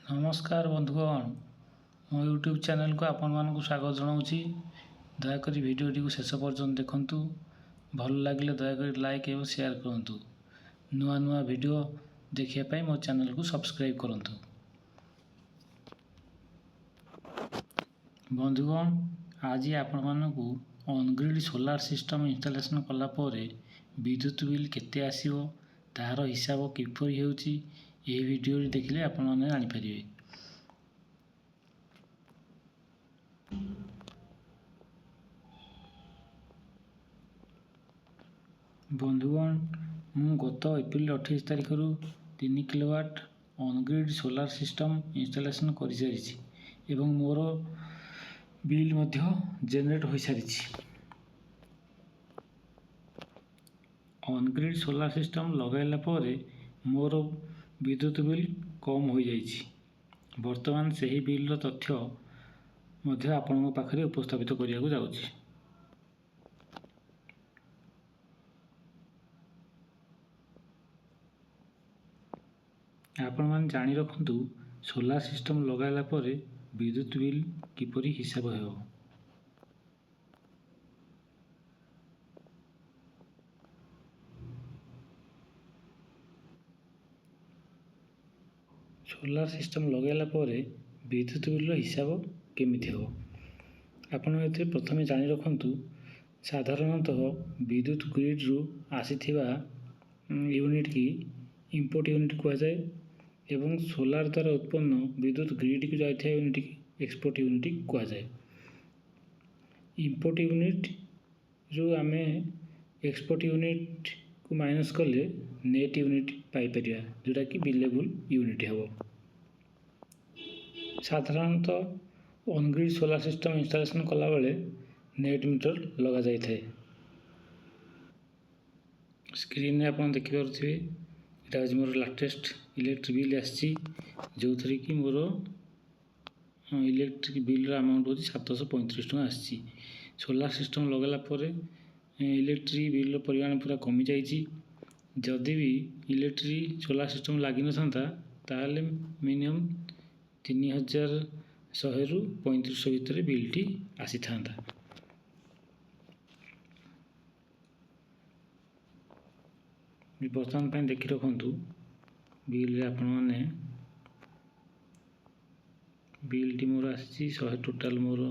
ନମସ୍କାର ବନ୍ଧୁଗଣ, ମୋ ୟୁଟ୍ୟୁବ୍ ଚ୍ୟାନେଲକୁ ଆପଣମାନଙ୍କୁ ସ୍ୱାଗତ ଜଣାଉଛି। ଦୟାକରି ଭିଡ଼ିଓଟିକୁ ଶେଷ ପର୍ଯ୍ୟନ୍ତ ଦେଖନ୍ତୁ। ଭଲ ଲାଗିଲେ ଦୟାକରି ଲାଇକ୍ ଏବଂ ସେୟାର କରନ୍ତୁ। ନୂଆ ନୂଆ ଭିଡ଼ିଓ ଦେଖିବା ପାଇଁ ମୋ ଚ୍ୟାନେଲକୁ ସବସ୍କ୍ରାଇବ୍ କରନ୍ତୁ। ବନ୍ଧୁଗଣ, ଆଜି ଆପଣମାନଙ୍କୁ ଅନଗ୍ରିଡ୍ ସୋଲାର ସିଷ୍ଟମ୍ ଇନଷ୍ଟଲେସନ୍ କଲା ପରେ ବିଦ୍ୟୁତ ବିଲ୍ କେତେ ଆସିବ, ତାହାର ହିସାବ କିପରି ହେଉଛି, ଏହି ଭିଡ଼ିଓଟି ଦେଖିଲେ ଆପଣମାନେ ଜାଣିପାରିବେ। ବନ୍ଧୁଗଣ, ମୁଁ ଗତ ଏପ୍ରିଲ 28 ତାରିଖରୁ 3 କିଲୋୱାଟ୍ ଅନଗ୍ରିଡ୍ ସୋଲାର ସିଷ୍ଟମ୍ installation କରିସାରିଛି ଏବଂ ମୋର ବିଲ୍ ମଧ୍ୟ ଜେନେରେଟ୍ ହୋଇସାରିଛି। ଅନଗ୍ରିଡ୍ ସୋଲାର ସିଷ୍ଟମ୍ ଲଗାଇଲା ପରେ ମୋର ବିଦ୍ୟୁତ ବିଲ୍ କମ୍ ହୋଇଯାଇଛି। ବର୍ତ୍ତମାନ ସେହି ବିଲ୍ର ତଥ୍ୟ ମଧ୍ୟ ଆପଣଙ୍କ ପାଖରେ ଉପସ୍ଥାପିତ କରିବାକୁ ଯାଉଛି। ଆପଣମାନେ ଜାଣି ରଖନ୍ତୁ, ସୋଲାର ସିଷ୍ଟମ୍ ଲଗାଇଲା ପରେ ବିଦ୍ୟୁତ ବିଲ୍ କିପରି ହିସାବ ହେବ। ସୋଲାର ସିଷ୍ଟମ୍ ଲଗାଇଲା ପରେ ବିଦ୍ୟୁତ ବିଲ୍ର ହିସାବ କେମିତି ହେବ, ଆପଣ ଏଥିରେ ପ୍ରଥମେ ଜାଣି ରଖନ୍ତୁ। ସାଧାରଣତଃ ବିଦ୍ୟୁତ ଗ୍ରିଡ଼ରୁ ଆସିଥିବା ୟୁନିଟ୍କି ଇମ୍ପୋର୍ଟ ୟୁନିଟ୍ କୁହାଯାଏ ଏବଂ ସୋଲାର ଦ୍ୱାରା ଉତ୍ପନ୍ନ ବିଦ୍ୟୁତ ଗ୍ରିଡ଼କୁ ଯାଇଥିବା ୟୁନିଟ୍କି ଏକ୍ସପୋର୍ଟ ୟୁନିଟ୍ କୁହାଯାଏ। ଇମ୍ପୋର୍ଟ ୟୁନିଟ୍ରୁ ଆମେ ଏକ୍ସପୋର୍ଟ ୟୁନିଟ୍କୁ ମାଇନସ୍ କଲେ ନେଟ୍ ୟୁନିଟ୍ ପାଇପାରିବା, ଯେଉଁଟାକି ବିଲେବୁଲ୍ ୟୁନିଟ୍ ହେବ। ସାଧାରଣତଃ ଅନଗ୍ରିଡ୍ ସୋଲାର ସିଷ୍ଟମ୍ ଇନଷ୍ଟଲେସନ୍ କଲାବେଳେ ନେଟ୍ ମିଟର ଲଗାଯାଇଥାଏ। ସ୍କ୍ରିନ୍ରେ ଆପଣ ଦେଖିପାରୁଥିବେ, ଏଇଟା ହେଉଛି ମୋର ଲାଟେଷ୍ଟ ଇଲେକ୍ଟ୍ରିକ୍ ବିଲ୍ ଆସିଛି, ଯେଉଁଥିରେ କି ମୋର ଇଲେକ୍ଟ୍ରିକ୍ ବିଲ୍ର ଆମାଉଣ୍ଟ ହେଉଛି 735 ଟଙ୍କା ଆସିଛି। ସୋଲାର ସିଷ୍ଟମ୍ ଲଗାଇଲା ପରେ ଇଲେକ୍ଟ୍ରିକ୍ ବିଲ୍ର ପରିମାଣ ପୁରା କମିଯାଇଛି। ଯଦି ବି ଇଲେକ୍ଟ୍ରିକ୍ ସୋଲାର ସିଷ୍ଟମ୍ ଲାଗିନଥାନ୍ତା, ତାହେଲେ ମିନିମମ୍ 3100ରୁ 3500 ଭିତରେ ବିଲ୍ଟି ଆସିଥାନ୍ତା। ବର୍ତ୍ତମାନ ପାଇଁ ଦେଖି ରଖନ୍ତୁ ବିଲ୍ରେ ଆପଣମାନେ। ବିଲ୍ଟି ମୋର ଆସିଛି 100 ଟୋଟାଲ୍ ମୋର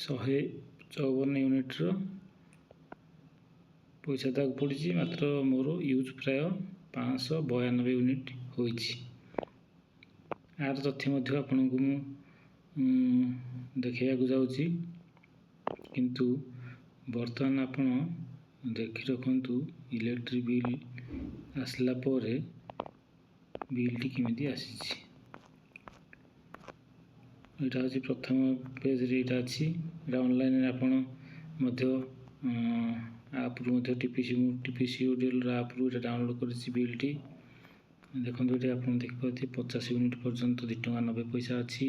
154 ୟୁନିଟ୍ର ପଇସା ଦେବାକୁ ପଡ଼ିଛି। ମାତ୍ର ମୋର ୟୁଜ୍ ପ୍ରାୟ 592 ୟୁନିଟ୍ ହୋଇଛି। ଆର ତଥ୍ୟ ମଧ୍ୟ ଆପଣଙ୍କୁ ମୁଁ ଦେଖାଇବାକୁ ଯାଉଛି, କିନ୍ତୁ ବର୍ତ୍ତମାନ ଆପଣ ଦେଖି ରଖନ୍ତୁ ଇଲେକ୍ଟ୍ରିକ୍ ବିଲ୍ ଆସିଲା ପରେ ବିଲ୍ଟି କେମିତି ଆସିଛି। ଏଇଟା ହେଉଛି ପ୍ରଥମ ପେଜ୍ରେ ଏଇଟା ଅଛି। ଏଇଟା ଅନଲାଇନ୍ରେ ଆପଣ ମଧ୍ୟ ଆପ୍ରୁ ମଧ୍ୟ ଟିପିସି, ମୁଁ ଟିପିସିଓଡିଏଲ୍ର ଆପ୍ରୁ ଏଇଟା ଡାଉନଲୋଡ଼୍ କରିଛି ବିଲ୍ଟି। ଦେଖନ୍ତୁ, ଏଠି ଆପଣ ଦେଖିପାରୁଥିବେ, 50 ୟୁନିଟ୍ ପର୍ଯ୍ୟନ୍ତ 2 ଟଙ୍କା 90 ପଇସା ଅଛି।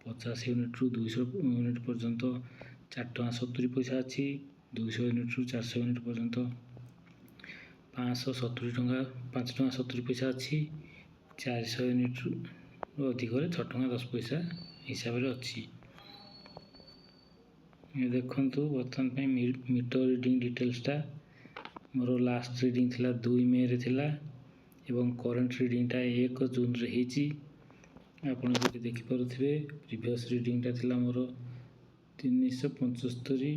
50 ୟୁନିଟ୍ରୁ 200 ୟୁନିଟ୍ ପର୍ଯ୍ୟନ୍ତ 4 ଟଙ୍କା 70 ପଇସା ଅଛି। 200 ୟୁନିଟ୍ରୁ 400 ୟୁନିଟ୍ ପର୍ଯ୍ୟନ୍ତ 570 ଟଙ୍କା, 5 ଟଙ୍କା 70 ପଇସା ଅଛି। 400 ୟୁନିଟ୍ରୁ ଅଧିକରେ 6 ଟଙ୍କା 10 ପଇସା ହିସାବରେ ଅଛି। ଏ ଦେଖନ୍ତୁ, ବର୍ତ୍ତମାନ ପାଇଁ ମିଟର ରିଡ଼ିଂ ଡିଟେଲ୍ସଟା ମୋର ଲାଷ୍ଟ ରିଡ଼ିଂ ଥିଲା 2 ମେରେ ଥିଲା ଏବଂ କରେଣ୍ଟ ରିଡ଼ିଂଟା 1 ଜୁନରେ ହେଇଛି। ଆପଣ ଯଦି ଦେଖିପାରୁଥିବେ, ପ୍ରିଭିୟସ୍ ରିଡ଼ିଂଟା ଥିଲା ମୋର 375,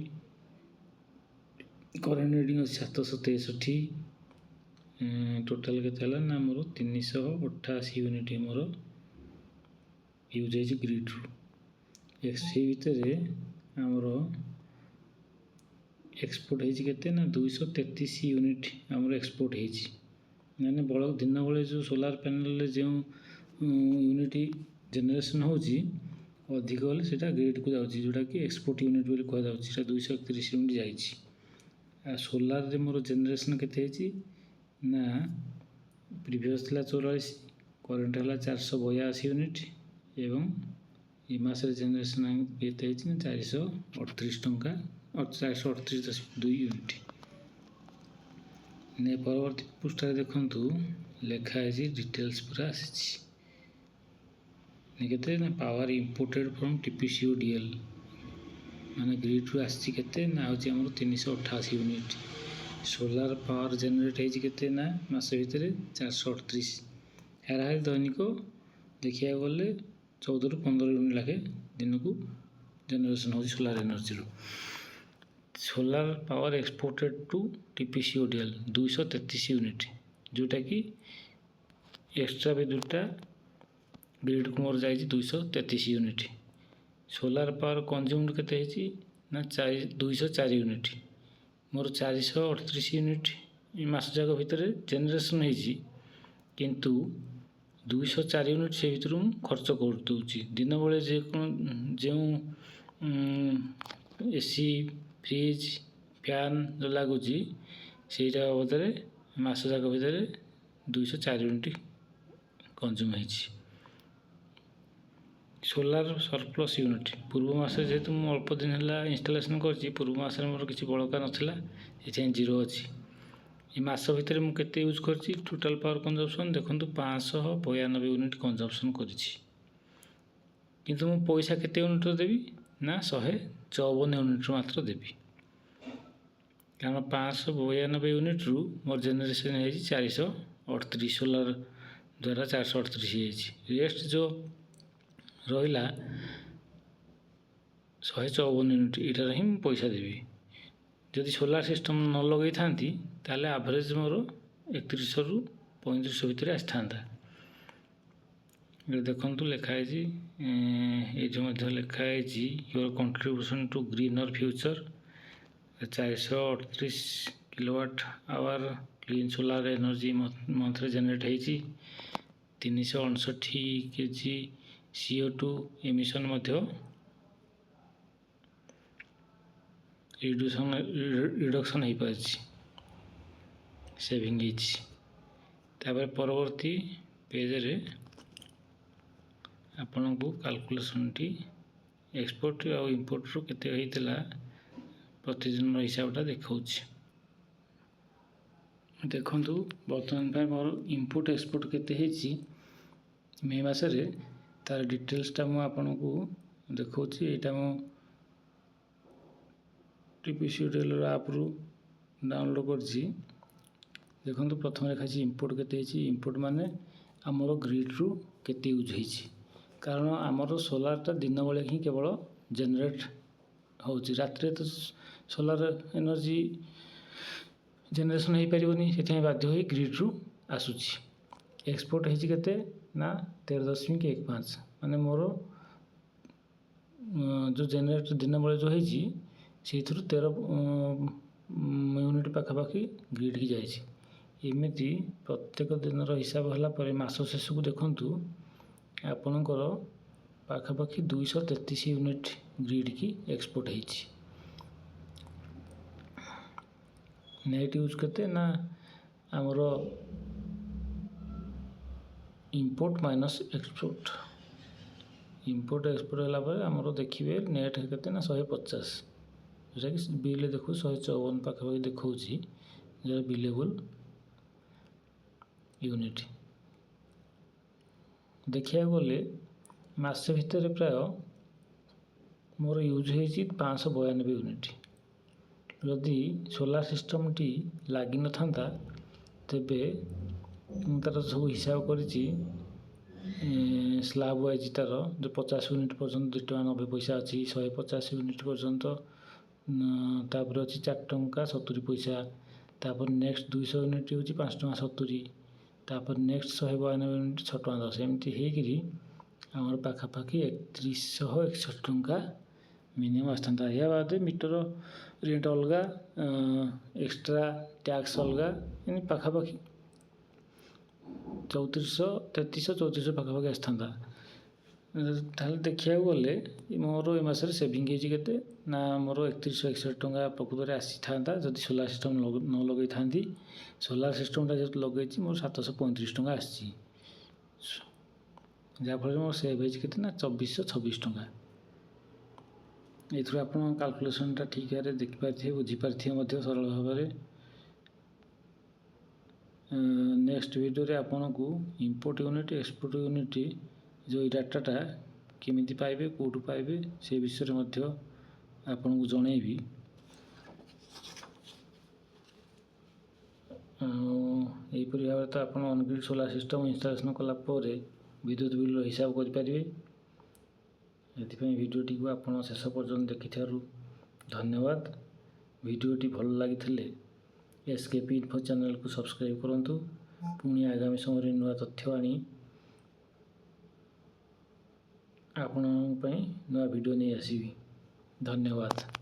କରେଣ୍ଟ ରିଡ଼ିଂ ଅଛି 763। ଟୋଟାଲ୍ କେତେ ହେଲା ନା ମୋର 388 ୟୁନିଟ୍ ମୋର ୟୁଜ୍ ହେଇଛି ଗ୍ରିଡ଼ରୁ। ସେଇ ଭିତରେ ଆମର ଏକ୍ସପୋର୍ଟ ହେଇଛି କେତେ ନା 233 ୟୁନିଟ୍ ଆମର ଏକ୍ସପୋର୍ଟ ହେଇଛି। ମାନେ ବଳ ଦିନ ବେଳେ ଯେଉଁ ସୋଲାର ପ୍ୟାନେଲରେ ଯେଉଁ ୟୁନିଟ୍ ଜେନେରେସନ୍ ହେଉଛି, ଅଧିକ ହେଲେ ସେଇଟା ଗ୍ରିଡ଼କୁ ଯାଉଛି, ଯେଉଁଟାକି ଏକ୍ସପୋର୍ଟ ୟୁନିଟ୍ ବୋଲି କୁହାଯାଉଛି। ସେଇଟା 231 ୟୁନିଟ୍ ଯାଇଛି। ଆଉ ସୋଲାରରେ ମୋର ଜେନେରେସନ୍ କେତେ ହେଇଛି ନା ପ୍ରିଭିୟସ୍ ଥିଲା 44, କରେଣ୍ଟ ହେଲା 482 ୟୁନିଟ୍ ଏବଂ ଏ ମାସରେ ଜେନେରେସନ୍ କେତେ ହେଇଛି ନା 438 ଟଙ୍କା, 438.2 ୟୁନିଟ୍। ପରବର୍ତ୍ତୀ ପୃଷ୍ଠାରେ ଦେଖନ୍ତୁ, ଲେଖା ହେଇଛି, ଡିଟେଲ୍ସ ପୁରା ଆସିଛି। କେତେ ନା ପାୱାର ଇମ୍ପୋର୍ଟେଡ଼ ଫ୍ରମ୍ ଟିପିସିଓଡିଏଲ୍, ମାନେ ଗ୍ରିଡ଼ରୁ ଆସିଛି କେତେ ନା ହେଉଛି ଆମର 388 ୟୁନିଟ୍। ସୋଲାର ପାୱାର ଜେନେରେଟ୍ ହେଇଛି କେତେ ନା ମାସ ଭିତରେ 438। ହାରାହାରି ଦୈନିକ ଦେଖିବାକୁ ଗଲେ 14ରୁ 15 ୟୁନିଟ୍ ଲେଖେ ଦିନକୁ ଜେନେରେସନ୍ ହେଉଛି ସୋଲାର ଏନର୍ଜିରୁ। Solar power exported to TPCODL 233 unit, ଯେଉଁଟାକି ଏକ୍ସଟ୍ରା ବିଦ୍ୟୁତଟା ଗ୍ରିଡ଼କୁ ମୋର ଯାଇଛି 233 ୟୁନିଟ୍। ସୋଲାର ପାୱାର କନଜ୍ୟୁମ୍ଡ କେତେ ହେଇଛି ନା 204 ୟୁନିଟ୍। ମୋର 438 ୟୁନିଟ୍ ମାସ ଯାକ ଭିତରେ ଜେନେରେସନ୍ ହେଇଛି, କିନ୍ତୁ 204 ୟୁନିଟ୍ ସେ ଭିତରୁ ମୁଁ ଖର୍ଚ୍ଚ କରିଦେଉଛି। ଦିନବେଳେ ଯେଉଁ ଏସି, ଫ୍ରିଜ୍, ଫ୍ୟାନ୍ ଯେଉଁ ଲାଗୁଛି, ସେଇଟା ବାବଦରେ ମାସ ଯାକ ଭିତରେ 204 ୟୁନିଟ୍ କନଜ୍ୟୁମ୍ ହେଇଛି। ସୋଲାର ସରପ୍ଲସ୍ ୟୁନିଟ୍, ପୂର୍ବ ମାସରେ ଯେହେତୁ ମୁଁ ଅଳ୍ପ ଦିନ ହେଲା ଇନଷ୍ଟଲେସନ୍ କରିଛି, ପୂର୍ବ ମାସରେ ମୋର କିଛି ବଳକା ନଥିଲା, ଏଥିପାଇଁ ଜିରୋ ଅଛି। ଏ ମାସ ଭିତରେ ମୁଁ କେତେ ୟୁଜ୍ କରିଛି, ଟୋଟାଲ୍ ପାୱାର କନଜମ୍ପସନ୍ ଦେଖନ୍ତୁ, 592 ୟୁନିଟ୍ କନଜମ୍ପସନ୍ କରିଛି। କିନ୍ତୁ ମୁଁ ପଇସା କେତେ ୟୁନିଟ୍ର ଦେବି ନା 154 ୟୁନିଟ୍ର ମାତ୍ର ଦେବି। କାରଣ 592 ୟୁନିଟ୍ରୁ ମୋର ଜେନେରେସନ୍ ହେଇଛି 438, ସୋଲାର ଦ୍ୱାରା 438 ହେଇଯାଇଛି। ରେଷ୍ଟ ଯେଉଁ ରହିଲା 154 ୟୁନିଟ୍, ଏଇଟାରେ ହିଁ ମୁଁ ପଇସା ଦେବି। ଯଦି ସୋଲାର ସିଷ୍ଟମ୍ ନ ଲଗେଇଥାନ୍ତି, ତାହେଲେ ଆଭରେଜ୍ ମୋର 3100ରୁ 3500 ଭିତରେ ଆସିଥାନ୍ତା। ଏଠି ଦେଖନ୍ତୁ, ଲେଖା ହେଇଛି, ଏଇଠି ମଧ୍ୟ ଲେଖା ହେଇଛି, "Your contribution to greener future"। 438 kilowatt hour clean solar energy ମନ୍ଥରେ generate ହେଇଛି। 359 କେଜି CO2 emission ମଧ୍ୟ ରିଡକ୍ସନ୍ ହେଇପାରିଛି, ସେଭିଂ ହେଇଛି। ତାପରେ ପରବର୍ତ୍ତୀ ପେଜରେ ଆପଣଙ୍କୁ କାଲକୁଲେସନ୍ଟି ଏକ୍ସପୋର୍ଟ ଆଉ ଇମ୍ପୋର୍ଟରୁ କେତେ ହେଇଥିଲା, ପ୍ରତିଦିନର ହିସାବଟା ଦେଖାଉଛି। ଦେଖନ୍ତୁ, ବର୍ତ୍ତମାନ ପାଇଁ ମୋର ଇମ୍ପୋର୍ଟ ଏକ୍ସପୋର୍ଟ କେତେ ହେଇଛି ମେ ମାସରେ, ତାର ଡିଟେଲ୍ସଟା ମୁଁ ଆପଣଙ୍କୁ ଦେଖାଉଛି। ଏଇଟା ମୁଁ ଟିପିସିଓଡିଏଲ୍ର ଆପ୍ରୁ ଡାଉନଲୋଡ଼୍ କରିଛି। ଦେଖନ୍ତୁ, ପ୍ରଥମେ ଲେଖା ହେଇଛି ଇମ୍ପୋର୍ଟ କେତେ ହେଇଛି। ଇମ୍ପୋର୍ଟ ମାନେ ଆମର ଗ୍ରିଡ଼ରୁ କେତେ ୟୁଜ୍ ହେଇଛି। କାରଣ ଆମର ସୋଲାରଟା ଦିନ ବେଳେ ହିଁ କେବଳ ଜେନେରେଟ୍ ହେଉଛି, ରାତିରେ ତ ସୋଲାର ଏନର୍ଜି ଜେନେରେସନ୍ ହେଇପାରିବନି। ସେଥିପାଇଁ ବାଧ୍ୟ ହୋଇ ଗ୍ରିଡ଼ରୁ ଆସୁଛି। ଏକ୍ସପୋର୍ଟ ହେଇଛି କେତେ ନା 13.15, ମାନେ ମୋର ଯେଉଁ ଜେନେରେଟ୍ ଦିନ ବେଳେ ଯେଉଁ ହେଇଛି, ସେଇଥିରୁ 13 ୟୁନିଟ୍ ପାଖାପାଖି ଗ୍ରିଡ଼କି ଯାଇଛି। ଏମିତି ପ୍ରତ୍ୟେକ ଦିନର ହିସାବ ହେଲା ପରେ ମାସ ଶେଷକୁ ଦେଖନ୍ତୁ, ଆପଣଙ୍କର ପାଖାପାଖି 233 ୟୁନିଟ୍ ଗ୍ରିଡ଼କି ଏକ୍ସପୋର୍ଟ ହେଇଛି। ନେଟ୍ ୟୁଜ୍ କେତେ ନା ଆମର import minus export. Import export ହେଲା ପରେ ଆମର ଦେଖିବେ ନେଟ୍ କେତେ ନା 150, ଯେଉଁଟାକି ବିଲ୍ରେ ଦେଖୁ 154 ପାଖାପାଖି ଦେଖାଉଛି, ଯେଉଁଟା ବିଲେବୁଲ୍ ୟୁନିଟ୍। ଦେଖିବାକୁ ଗଲେ ମାସେ ଭିତରେ ପ୍ରାୟ ମୋର ୟୁଜ୍ ହେଇଛି 592 ୟୁନିଟ୍। ଯଦି ସୋଲାର ସିଷ୍ଟମ୍ଟି ଲାଗିନଥାନ୍ତା, ତେବେ ମୁଁ ତା'ର ସବୁ ହିସାବ କରିଛି ସ୍ଲାବ୍ ୱାଇଜ୍ ତା'ର ଯେଉଁ 50 ୟୁନିଟ୍ ପର୍ଯ୍ୟନ୍ତ 2 ଟଙ୍କା 90 ପଇସା ଅଛି, 150 ୟୁନିଟ୍ ପର୍ଯ୍ୟନ୍ତ ତାପରେ ଅଛି 4 ଟଙ୍କା 70 ପଇସା, ତାପରେ ନେକ୍ସଟ 200 ୟୁନିଟ୍ ହେଉଛି 5 ଟଙ୍କା 70, ତାପରେ ନେକ୍ସଟ 192 ୟୁନିଟ୍ 6 ଟଙ୍କା 10। ଏମିତି ହେଇକିରି ଆମର ପାଖାପାଖି 3161 ଟଙ୍କା ମିନିମମ୍ ଆସିଥାନ୍ତା। ଏହା ବାଦେ ମିଟର ରେଟ୍ ଅଲଗା, ଏକ୍ସଟ୍ରା ଟ୍ୟାକ୍ସ ଅଲଗା, ଏମିତି ପାଖାପାଖି 3400, 3300, 3400 ପାଖାପାଖି ଆସିଥାନ୍ତା। ତାହେଲେ ଦେଖିବାକୁ ଗଲେ ମୋର ଏ ମାସରେ ସେଭିଂ ହେଇଛି କେତେ ନା ମୋର 3161 ଟଙ୍କା ପ୍ରକୃତରେ ଆସିଥାନ୍ତା, ଯଦି ସୋଲାର ସିଷ୍ଟମ୍ ନ ଲଗେଇଥାନ୍ତି। ସୋଲାର ସିଷ୍ଟମ୍ଟା ଯେହେତୁ ଲଗେଇଛି, ମୋର 735 ଟଙ୍କା ଆସିଛି। ଯାହାଫଳରେ ମୋର ସେଭ୍ ହେଇଛି କେତେ ନା 2426 ଟଙ୍କା। ଏଥିରୁ ଆପଣ କାଲକୁଲେସନ୍ଟା ଠିକ୍ ଭାବରେ ଦେଖିପାରିଥିବେ, ବୁଝିପାରିଥିବେ ମଧ୍ୟ ସରଳ ଭାବରେ। ନେକ୍ସଟ ଭିଡ଼ିଓରେ ଆପଣଙ୍କୁ ଇମ୍ପୋର୍ଟ ୟୁନିଟ୍, ଏକ୍ସପୋର୍ଟ ୟୁନିଟ୍ ଯେଉଁ ଏଇ ଡାଟାଟା କେମିତି ପାଇବେ, କେଉଁଠୁ ପାଇବେ, ସେ ବିଷୟରେ ମଧ୍ୟ ଆପଣଙ୍କୁ ଜଣେଇବି। ଆଉ ଏହିପରି ଭାବରେ ତ ଆପଣ ଅନଗ୍ରିଡ୍ ସୋଲାର ସିଷ୍ଟମ୍ ଇନଷ୍ଟଲେସନ୍ କଲା ପରେ ବିଦ୍ୟୁତ ବିଲ୍ର ହିସାବ କରିପାରିବେ। ଏଥିପାଇଁ ଭିଡ଼ିଓଟିକୁ ଆପଣ ଶେଷ ପର୍ଯ୍ୟନ୍ତ ଦେଖିଥିବାରୁ ଧନ୍ୟବାଦ। ଭିଡ଼ିଓଟି ଭଲ ଲାଗିଥିଲେ ଏସ୍ କେ ପି ଇନଫୋ ଚ୍ୟାନେଲକୁ ସବସ୍କ୍ରାଇବ୍ କରନ୍ତୁ। ପୁଣି ଆଗାମୀ ସମୟରେ ନୂଆ ତଥ୍ୟ ଆଣି ଆପଣଙ୍କ ପାଇଁ ନୂଆ ଭିଡ଼ିଓ ନେଇ ଆସିବି। ଧନ୍ୟବାଦ।